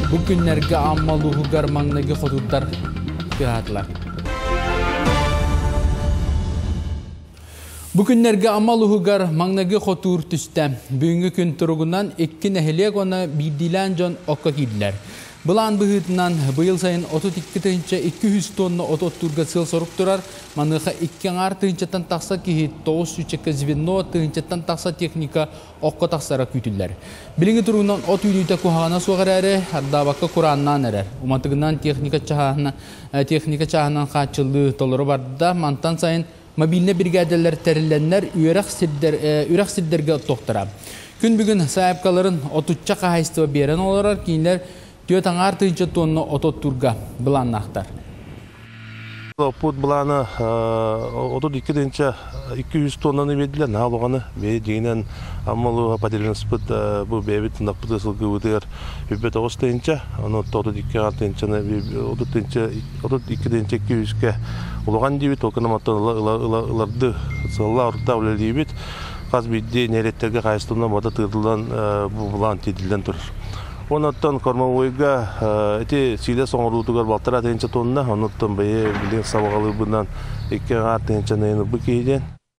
Бу күннэргэ Амма улууһугар маҥнайгы хотуурдар тыаһаатылар. Бу күннэргэ Амма улууһугар маҥнайгы хотуур түстэ. Бүгүҥҥү күн туругунан икки нэһилиэк уонна биирдиилээн дьон окко киирдилэр. Былаан быһыытынан, быйыл сайын 32 200 тонна от оттуурга сыал-сорук турар. Маныаха икки аҥаар тыһыынчаттан тахса киһи, 9 сүүчэккэ звено, тыһыынчаттан тахса техника окко тахсара күүтүллэр. Билиҥҥи туругунан от үүнүүтэ куһаҕана суох эрээри, ардаабакка курааннаан эрэр. Уматыгынан техника чаһаһына, техника чааһынан хааччыллыы толору барда. Мантан сайын мобильнай биригээдэлэр тэриллэннэр үөрэх сирдэр, үрэх сирдэргэ оттуохтара. Күн бүгүн сайаапкаларын отучча хаһаайыстыба биэрэн олорор, кинилэр түөрт аҥаар тыһыынча тонна от оттуурга былааннаахтар. Оппут былаана 32 тыһыынча 200 тоннаны биэрдилэр. Наһаа улаханы. Бэйэ дьиҥинэн Амма улууһа поделенспыт бу бэйэбит ынахпытыгар сылгыбытыгар 29 тыһыынча, ону 32 тыһыынчаны 32 тыһыынча 200-кэ улахан диибит, ол гынан оттон ыларды сыаллаах оруктаах үлэлиибит. Хас биирдии нэһилиэктэргэ хаһаайыстыбанан бода тыырыллан бу былаан тиэрдиллэн турар. Онон кормовойга ити сиилэс оҥоруутугар балтараа тыһыынча тонна, онуттан бэйэ билигин сабаҕалыырбынан икки аҥаар тыһыынчаны ылбыт киһи диэн.